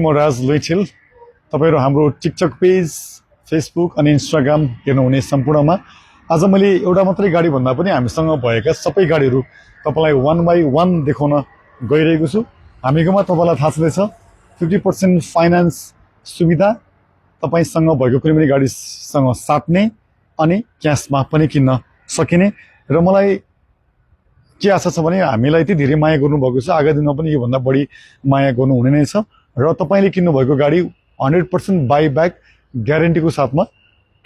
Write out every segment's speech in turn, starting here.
म राज लैछिल तपाईहरु हाम्रो टिकटक पेज फेसबुक अनि इन्स्टाग्राम हेर्नुहुने सम्पूर्णमा आज मैले एउटा मात्रै गाडी भन्दा पनि हामीसँग भएका सबै गाडीहरु तपाईलाई 1 बाइ 1 देखाउन गइरहेको छु। हामीकोमा तपाईलाई थाहा छँदैछ 50% फाइनान्स सुविधा तपाईसँग भएको कुनै पनि गाडीसँग साट्ने अनि क्याशमा पनि किन्न सकिने र मलाई के आशा छ भने हामीलाई यति धेरै माया गर्नु भएको छ आगामी दिनमा पनि यो भन्दा बढी माया गर्नु हुने नै छ र तपाईले किन्नु भएको गाडी 100% बाइ ब्याक ग्यारेन्टीको साथमा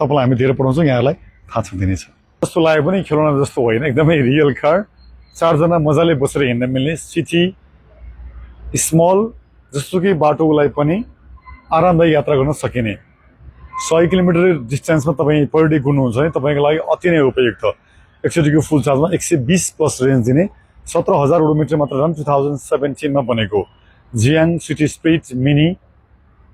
तपाईलाई हामी धेरै पठाउँछौं यहाँलाई थाहा छँदैछ। जस्तो लाग्यो पनि खेलौना जस्तो होइन एकदमै रियल कार चार जना मजाले बसेर हिँड्न मिल्ने सिटी स्मल जसुकै बाटोलाई पनि आरामदायी यात्रा गर्न सकिने 100 किलोमिटर डिस्टेन्समा तपाई पर डे घुम्नुहुन्छ भने तपाईको लागि अति नै उपयुक्त एकचोटीको फुल चार्जमा 120 प्लस रेन्ज दिने 17000 किलोमिटर मात्र रन 2017 मा बनेको जियाङ सिटी स्पिड मिनी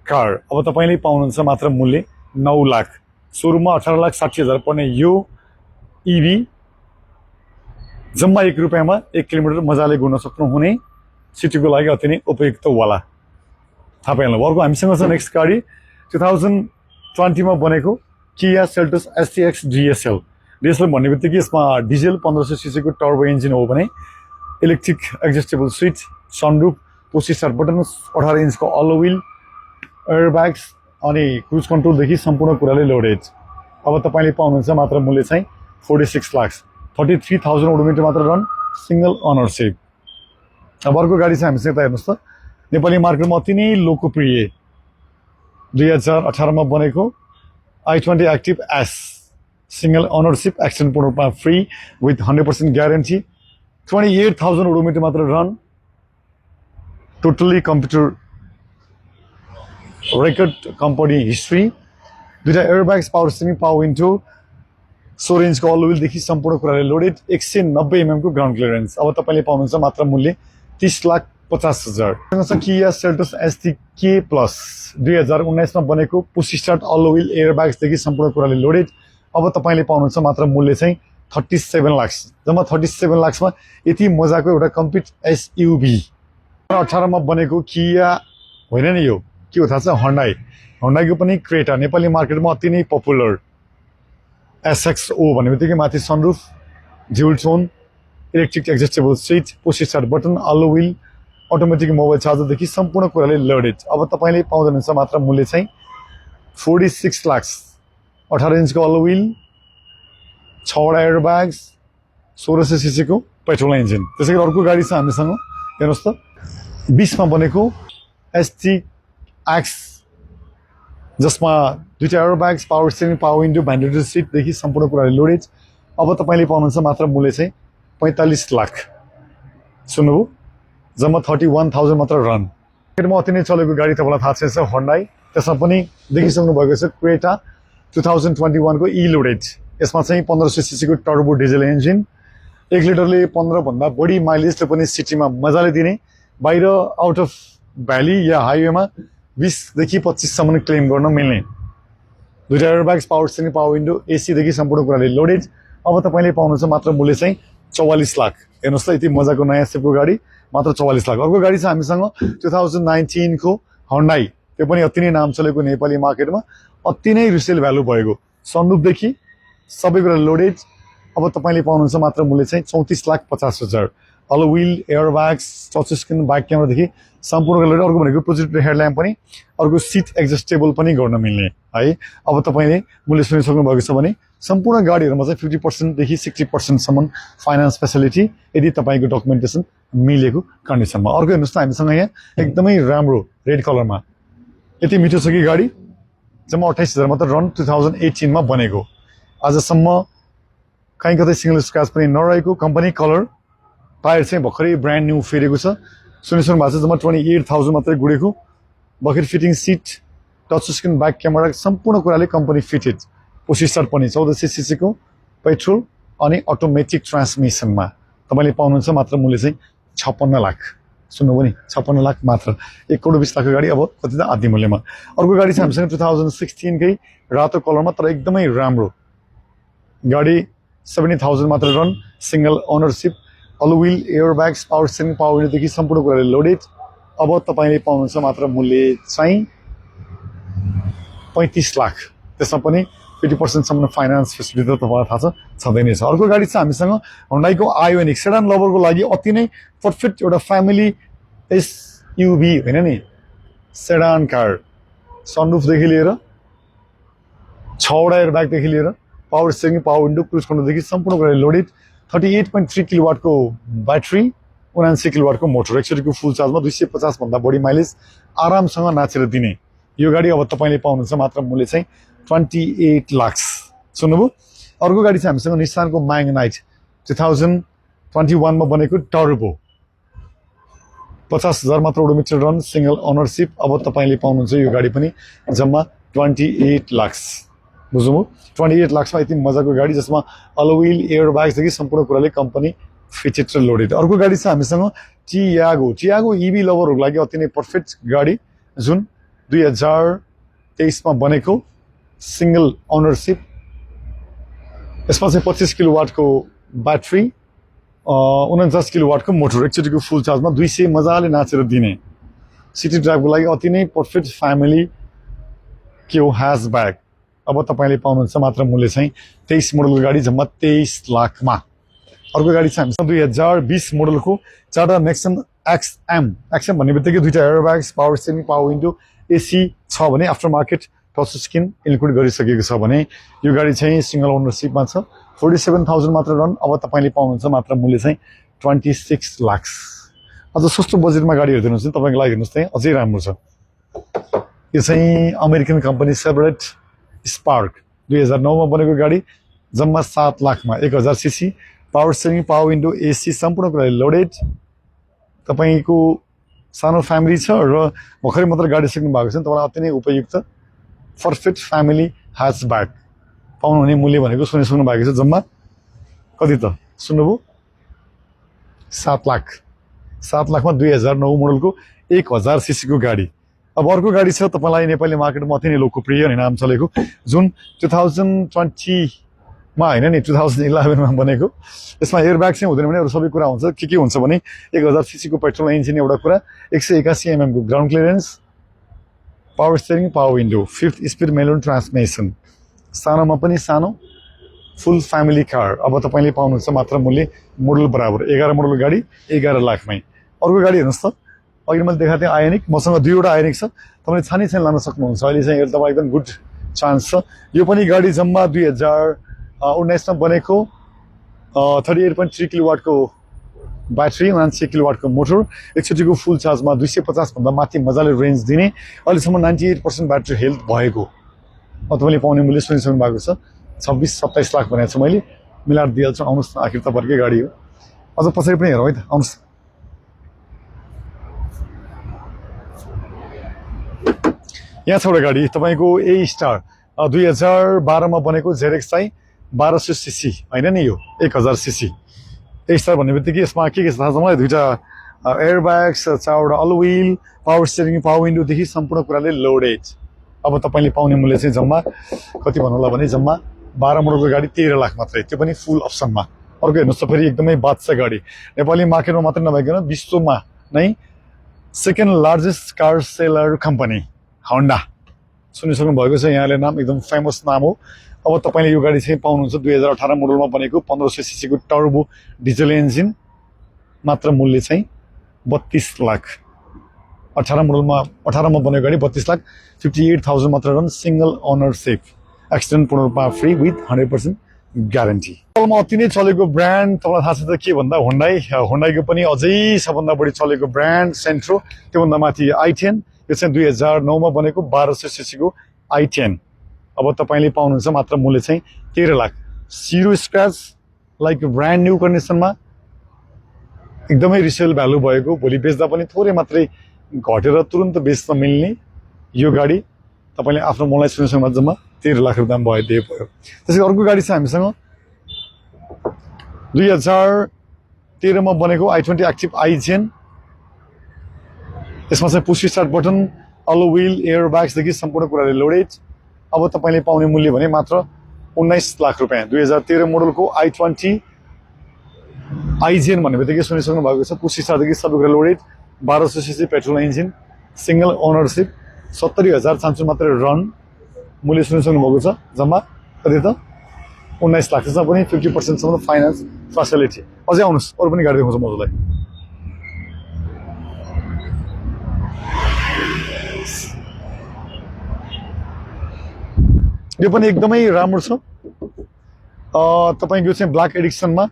कार अब तपाईले पाउनुहुन्छ मात्र मूल्य 9 लाख सुरुमा 18,60,000 पर्ने यो ईभी जम्मा 1 रुपैयाँमा 1 किलोमिटर मजाले घुम्न सक्नुहुने सिटीको लागि अति नै उपयुक्त वाला थाहा पाइहाल्नु। अर्को हामीसँग छ नेक्स्ट गाडी 2020 मा बनेको किया सेल्टोस SCX DSL भन्ने बित्तिकै यसमा डिजेल 1500 सीसी को टर्बो इन्जिन हो भने electric adjustable seat sunroof push start button 18 इन्चको अलो व्हील एयरब्याग्स अनि क्रुज कन्ट्रोल देखि सम्पूर्ण कुराले लोडेड। अब तपाईले पाउनुहुन्छ मात्र मूल्य चाहिँ 46 लाख 33,000 किलोमिटर मात्र रन सिंगल ओनरशिप। अब अर्को गाडी चाहिँ हामीसँग हेर्नुस् त नेपाली मार्केटमा अति नै लोकप्रिय 2018 मा बनेको i20 active S single ownership extend रूपमा फ्री विथ 100% ग्यारेन्टी 28,000 किलोमिटर मात्र run totally computer record company history दुईटा airbags power steering power window 16 इन्चको अल व्हील देखि सम्पूर्ण कुराले लोडेड 190 mm को ग्राउन्ड क्लियरेन्स। अब तपाईले पाउनुहुन्छ मात्र मूल्य 30,50,000। किया सेल्टोस STK प्लस 2019 मा बनेको पुश स्टार्ट अल व्हील एयरब्याग्स देखि सम्पूर्ण कुराले लोडेड। अब तपाईले पाउनुहुन्छ मात्र मूल्य चाहिँ 37 लाख जम्मा 37 लाखमा यति मजाको एउटा कम्प्लिट SUV 18 मा बनेको किया होइन नि यो के हो थाहा छ होन्डाईको पनि क्रेटा नेपाली मार्केटमा अति नै पपुलर SXO भन्ने बित्तिकै माथि sunroof dual tone electric adjustable seat push start button alloy wheel automatic mobile charger देखि सम्पूर्ण कुराले लोडेड। अब तपाईले पाउँनुहुन्छ मात्र मूल्य चाहिँ 46 लाख 18 इन्चको अलो व्हील 6 वटा एयरब्याग्स 1600 सीसी को पेट्रोल इन्जिन। त्यसैगरी अर्को गाडी छ हामीसँग हेर्नुस् त 20 मा बनेको STX जसमा दुईटा airbags power steering power window ventilator seat देखि सम्पूर्ण कुराले लोडेड। अब तपाईले पाउनुहुन्छ मात्र मूल्य चाहिँ 45 लाख सुन्नुभयो जम्मा 31,000 मात्र रन। मार्केटमा अति नै चलेको गाडी तपाईलाई थाहा छ होन्डाई त्यसमा पनि देखिसक्नु भएको छ क्रेटा 2021 को ई लोडेड यसमा चाहिँ 1500 सीसी को टर्बो डिजेल इन्जिन 1 लिटरले 15 भन्दा बढी माइलेजले पनि सिटीमा मजाले दिने बाहिर आउट अफ भ्याली या हाइवेमा 20 देखि 25 सम्म क्लेम गर्न मिल्ने दुईटा airbags power steering power window AC देखि सम्पूर्ण कुराले लोडेड। अब तपाईले पाउनुहुन्छ मात्र मूल्य चाहिँ 44 लाख हेर्नुस् त यति मजाको नयाँ सेपको गाडी मात्र 44 लाख। अर्को गाडी छ हामीसँग 2019 को होन्डाई त्यो पनि अति नै नाम चलेको नेपाली मार्केटमा अति नै रिसेल भ्यालु भएको सनरूफ देखि सबै कुरा लोडेड। अब तपाईले पाउनुहुन्छ मात्र मूल्य चाहिँ 34,50,000 alloy wheel airbags touch screen back camera देखि सम्पूर्ण लोडेड। अर्को भनेको प्रोजेक्टर हेडल्याम्प पनि अर्को सिट एडजस्टेबल पनि गर्न मिल्ने है। अब तपाईले मूल्य सुनिसक्नु भएको छ भने सम्पूर्ण गाडीहरुमा चाहिँ 50% देखि 60% सम्म फाइनान्स फेसिलिटी यदि तपाईको डकुमेन्टेसन मिलेको कन्डिसनमा। अर्को हेर्नुस् त हामीसँग यहाँ एकदमै राम्रो रेड कलरमा यति मिठो छ कि गाडी जम्मा 28,000 मात्र रन 2018 मा बनेको आजसम्म कहीँ कतै सिंगल स्क्रैच पनि नरहेको कम्पनी कलर टायर चाहिँ भर्खरै ब्रान्ड न्यू फेरेको छ सुनिसक्नु भएको छ जम्मा 28,000 मात्रै गुडेको bucket fitting seat touch screen back camera सम्पूर्ण कुराले कम्पनी फिटेड पुश स्टार्ट पनि 1400 सीसी को पेट्रोल अनि अटोमेटिक ट्रान्समिसनमा तपाईले पाउनुहुन्छ मात्र मूल्य चाहिँ 56 लाख सुन्नुभयो नि 56 लाख मात्र 1 करोड 20 लाख गाडी अब कति त आधी मूल्यमा। अर्को गाडी छ हामीसँग 2016 कै रातो कलरमा तर एकदमै राम्रो गाडी 70,000 मात्र run single ownership alloy wheel airbags power steering power window देखि सम्पूर्ण कुराले लोडेड। अब तपाईँले पाउनुहुन्छ मात्र मूल्य चाहिँ 35 लाख। त्यसमा पनि 50% सम्म फाइनान्स फेसिलिटी त तपाईँलाई थाहा छँदै नै छ। अर्को गाडी छ हामीसँग Hyundaiको आयोनिक सेडान लभरको लागि अति नै पर्फेक्ट एउटा फ्यामिली एसयुभी होइन नि, सेडान कार। सनरुफदेखि लिएर 6वटा एयरब्यागदेखि लिएर power steering, power window, cruise कन्ट्रोलदेखि सम्पूर्ण कुरा लोडेड। 38.3 किलोवाटको ब्याट्री, 79 किलोवाटको मोटर, 61 को फुल चार्जमा 250 भन्दा बढी माइलेज आरामसँग नाचेर दिने यो गाडी अब तपाईँले पाउनुहुन्छ मात्र मूल्य चाहिँ 28 लाख। सुन्नुभयो? अर्को गाडी छ हामीसँग निसानको म्याग्नाइट 2021 मा बनेको टर्बो, 50,000 मात्र ओडोमिटर रन, सिंगल ओनरशिप। अब तपाईँले पाउनुहुन्छ यो गाडी पनि जम्मा 28 लाख। बुझ्नुभयो? 28 लाखमा यति मजाको गाडी जसमा अलविल एयरब्याग्सदेखि सम्पूर्ण कुराले कम्पनी फिटेड र लोडेड। अर्को गाडी छ हामीसँग टियागो इभी लभरहरूको लागि अति नै पर्फेक्ट गाडी, जुन 2023 मा बनेको सिंगल ओनरशिप। यसमा चाहिँ 25 किलोवाटको ब्याट्री, 49 किलोवाटको मोटर, 61 को फुल चार्जमा 200 मजाले नाचेर दिने सिटी ड्राइभको लागि अति नै पर्फेक्ट फ्यामिली के हो ह्याचब्याक। अब तपाईँले पाउनुहुन्छ मात्र मूल्य चाहिँ 23 मोडलको गाडी जम्मा 23 लाखमा। अर्को गाडी छ हामीसँग 2020 मोडलको टाटा नेक्सन एक्सएम भन्ने बित्तिकै 2टा airbags, power steering, power window, AC छ भने after market touch screen include गरिसकेको छ भने यो गाडी चाहिँ सिंगल ओनरशिपमा छ। 47,000 मात्र रन। अब तपाईँले पाउनुहुन्छ मात्र मूल्य चाहिँ 26 लाख। अझ सस्तो बजेटमा गाडी हेरिदिनुहोस् नि, तपाईँको लागि हेर्नुहोस् त अझै राम्रो छ। यो चाहिँ अमेरिकन कम्पनी सेभरेट स्पार्क 2009 मा बनेको गाडी जम्मा 7 लाखमा, 1000 CC, power steering, power window, AC सम्पूर्ण कुराले लोडेड। तपाईँको सानो फ्यामिली छ र भर्खरै मात्र गाडी सिक्नु भएको छ, तपाईँलाई अति नै उपयुक्त पर्फेक्ट फ्यामिली ह्याचब्याक पाउनुहुने मूल्य भनेको सुन्नु भएको छ जम्मा कति त सुन्नुभयो? 7 लाख। 7 लाखमा 2009 मोडलको 1000 सीसीको गाडी। अब अर्को गाडी छ तपाईँलाई नेपाली मार्केटमा अति नै लोकप्रिय अनि नाम चलेको, जुन 2020 मा होइन नि 2011 मा बनेको। यसमा एयरब्याग चाहिँ हुँदैन भने अरू सबै कुरा हुन्छ। के हुन्छ भने 1000 सीसी को पेट्रोल इन्जिन एउटा कुरा, 181 mm को ground clearance, power steering, power window, 5th speed manual transmission, सानोमा पनि सानो फुल फ्यामिली कार। अब तपाईँले पाउनुहुन्छ मात्र मूल्य मोडल बराबर 11 मोडलको गाडी 11 लाखमै। अर्को गाडी हेर्नुहोस् त, अघि मैले देखाएको थिएँ आयोनिक, मसँग 2वटा आयोनिक छ, तपाईँले छानी लान सक्नुहुन्छ। अहिले चाहिँ तपाईँ एकदम गुड चान्स छ। यो पनि गाडी जम्मा 2019 मा बनेको, 38.3 किलोवाटको ब्याट्री, 79 किलोवाटको मोटर, 61 को फुल चार्जमा 250 भन्दा माथि मजाले रेन्ज दिने, अहिलेसम्म 98% ब्याट्री हेल्थ भएको। अब तपाईँले पाउने मूल्य सुनिसक्नु भएको छ 26-27 लाख भनेको छु मैले, मिलाएर दिइहाल्छु। आउनुहोस् न, आखिर तपाईँहरूकै गाडी हो। अझ पछाडि पनि हेरौँ है त, आउनुहोस्। यहाँ छ एउटा गाडी तपाईँको ए स्टार 2012 मा बनेको जेरेक्सआई 1200 सीसी होइन नि, यो 1000 सीसी। ए स्टार भन्ने बित्तिकै यसमा के छ थाहा छ मलाई? 2टा एयरब्याग्स, 4वटा अलविल, पावर स्टियरिङ, पावर विन्डोदेखि सम्पूर्ण कुराले लोडेड। अब तपाईँले पाउने मूल्य चाहिँ जम्मा कति भन्नु होला भने जम्मा 12 मोडलको गाडी 13 लाख मात्रै, त्यो पनि फुल अप्सनमा। अर्को हेर्नुहोस् त, फेरि एकदमै बादशाह गाडी, नेपाली मार्केटमा मात्रै नभइकन विश्वमा नै second largest car seller company Honda. सुनिसक्नु भएको छ यहाँले, नाम एकदम फेमस नाम हो। अब तपाईँले यो गाडी चाहिँ पाउनुहुन्छ 2018 मोडलमा बनेको 1500 सीसी को टर्बो डिजल इन्जिन, मात्र मूल्य चाहिँ 32 लाख। 18 मा बनेको गाडी 32 लाख, 58,000 मात्र रन, सिंगल ओनरशिप, एक्सिडेन्ट पूर्णरूपमा फ्री विथ 100% ग्यारेन्टी। अति नै चलेको ब्रान्ड तपाईँलाई थाहा छ त के भन्दा होन्डाईको पनि अझै सबभन्दा बढी चलेको ब्रान्ड सेन्ट्रो, त्योभन्दा माथि i10। यो चाहिँ 2009 मा बनेको 1200 सीसी को i10। अब तपाईँले पाउनुहुन्छ मात्र मूल्य चाहिँ 13 lakh. 0 scratch, like brand new कन्डिसनमा, एकदमै रिसेल भ्यालु भएको, भोलि बेच्दा पनि थोरै मात्रै घटेर तुरन्त बेच्न मिल्ने यो गाडी तपाईँले आफ्नो मनलाई सुनिसक्नु जम्मा 13 लाख रुपियाँ भयो। त्यसै अर्को गाडी छ हामीसँग 2013 मा बनेको i20 एक्टिभ आइजेन। यसमा चाहिँ push start button, alloy wheel, एयरब्याग्सदेखि सम्पूर्ण कुराले लोडेड। अब तपाईँले पाउने मूल्य भने मात्र 19 लाख रुपियाँ। 2013 मोडलको i20 आइजेन भन्ने बित्तिकै सुनिसक्नु भएको छ, पुश स्टार्टदेखि सबै कुरा loaded, 1200 CC petrol engine single ownership 70,000 चान्चु मात्रै रन मूल्य सुनिसक्नुभएको छ जम्मा कति त 19 लाख त्यसमा पनि 50% सम्म फाइनान्स फेसिलिटी अझै आउनुहोस् अरू पनि गाडी देखाउँछु म हजुरलाई यो पनि एकदमै राम्रो छ तपाईको चाहिँ ब्ल्याक एडिक्सनमा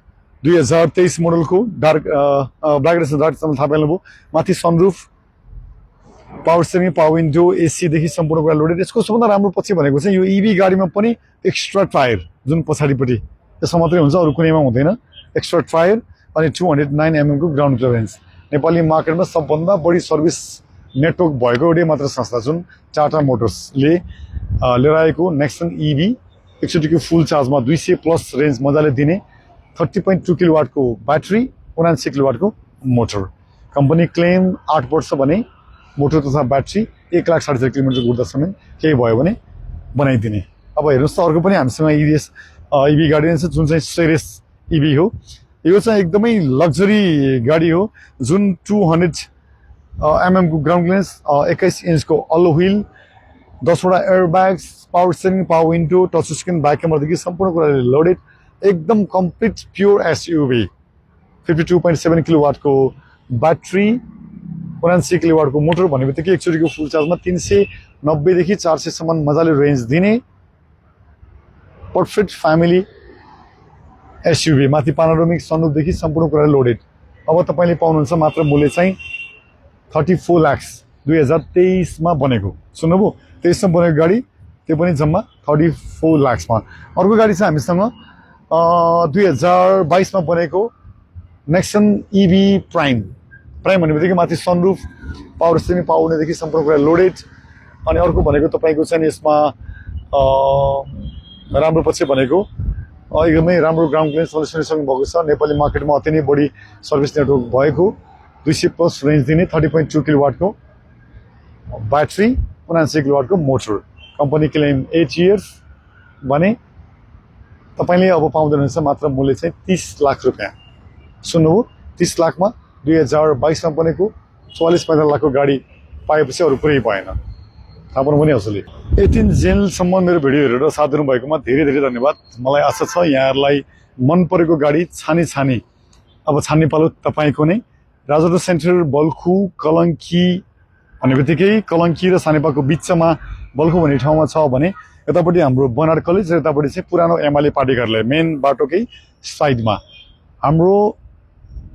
2023 मोडलको डार्क ब्ल्याक एडिक्सन डार्क थाहा पाइहाल्नुभयो माथि sunroof power steering power window AC देखि सम्पूर्ण कुरा लोडेड यसको सबभन्दा राम्रो पछि भनेको चाहिँ यो ईभी गाडीमा पनि एक्स्ट्रा टायर जुन पछाडिपट्टि यसमा मात्रै हुन्छ अरू कुनैमा हुँदैन एक्स्ट्रा टायर अनि 209 mm को ग्राउन्ड क्लियरेन्स नेपाली मार्केटमा सबभन्दा बढी सर्भिस नेटवर्क भएको एउटै मात्र संस्था जुन टाटा मोटर्सले लिएर आएको नेक्सन ईभी एकचोटिको फुल चार्जमा 200+ रेन्ज मजाले दिने 30.2 किलोवाटको ब्याट्री 79 किलोवाटको मोटर कम्पनी क्लेम 8 वर्ष भने मोटर तथा ब्याट्री 1,60,000 किलोमिटर घुर्दासम्म केही भयो भने बनाइदिने अब हेर्नुहोस् त अर्को पनि हामीसँग ईभी गाडी छ जुन चाहिँ सेरेस ईभी हो यो चाहिँ एकदमै लग्जरी गाडी हो जुन 200 mm को ग्राउन्ड क्लियरेन्स 21 इन्चको अलो व्हील 10वटा airbags power steering power window touch screen back क्यामेरादेखि सम्पूर्ण कुराले लोडेड एकदम कम्प्लिट प्योर एसयुभी 52.7 किलोवाटको ब्याट्री 79 किलोवाटको मोटर भन्ने बित्तिकै एकचोटिको फुल चार्जमा 390 देखि 400 सम्म मजाले रेन्ज दिने पर्फेक्ट फ्यामिली एसयुभी माथि पानोरामिक सनरुफदेखि सम्पूर्ण कुरा लोडेड अब तपाईले पाउनुहुन्छ मात्र मूल्य चाहिँ 34 लाख 2023 मा बनेको सुन्नुभयो 23 मा बनेको गाडी त्यो पनि जम्मा 34 लाखमा अर्को गाडी छ हामीसँग 2022 मा बनेको नेक्सन ईभी प्राइम भन्ने बित्तिकै माथि सनरुफ पावर स्टियरिङ पावर हुनेदेखि सम्पूर्ण कुरा लोडेड अनि अर्को भनेको तपाईँको चाहिँ यसमा राम्रो पछि भनेको एकदमै राम्रो ग्राउन्ड क्लियरेन्स सुनिसक्नु भएको छ नेपाली मार्केटमा अति नै बढी सर्भिस नेटवर्क भएको 200+ रेन्ज दिने 30.2 किलोवाटको ब्याट्री 79 किलोवाटको मोटर कम्पनी क्लेम 8 इयर्स भने तपाईले अब पाउँदैनुहुन्छ मात्र मूल्य चाहिँ 30 लाख रुपैयाँ सुन्नुभयो 30 लाखमा 2022 मा बनेको 44-45 लाखको गाडी पाएपछि अरू कुरै भएन थाहा पाउनु पनि असली 18 जेलसम्म मेरो भिडियो हेरेर साथ दिनु भएकोमा धेरै धेरै धन्यवाद मलाई आशा छ यहाँहरूलाई मन परेको गाडी छानी अब छान्ने पालो तपाईँको नै राजोटा सेन्टर बल्खु कलङ्की भन्ने बित्तिकै कलङ्की र सानेपाको बिचमा बल्खु भन्ने ठाउँमा छ भने यतापट्टि हाम्रो बनारस कलेज र यतापट्टि चाहिँ पुरानो एमआलए पार्टी कार्यालय मेन बाटोकै साइडमा हाम्रो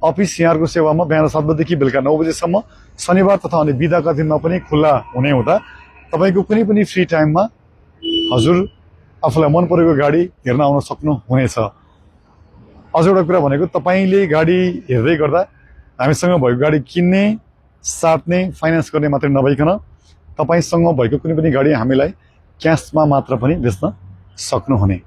अफिस यहाँको सेवामा बिहान 7 बजेदेखि बेलुका 9 बजेसम्म शनिबार तथा अनि बिदाका दिनमा पनि खुल्ला हुने हुँदा तपाईको कुनै पनि फ्री टाइममा हजुर आफूलाई मन परेको गाडी हेर्न आउन सक्नुहुनेछ अझ एउटा कुरा भनेको तपाईले गाडी हेर्दै गर्दा हामीसँग भएको गाडी किन्ने साट्ने फाइनान्स गर्ने मात्रै नभइकन तपाईसँग भएको कुनै पनि गाडी हामीलाई क्याशमा मात्र पनि बेच्न सक्नुहुने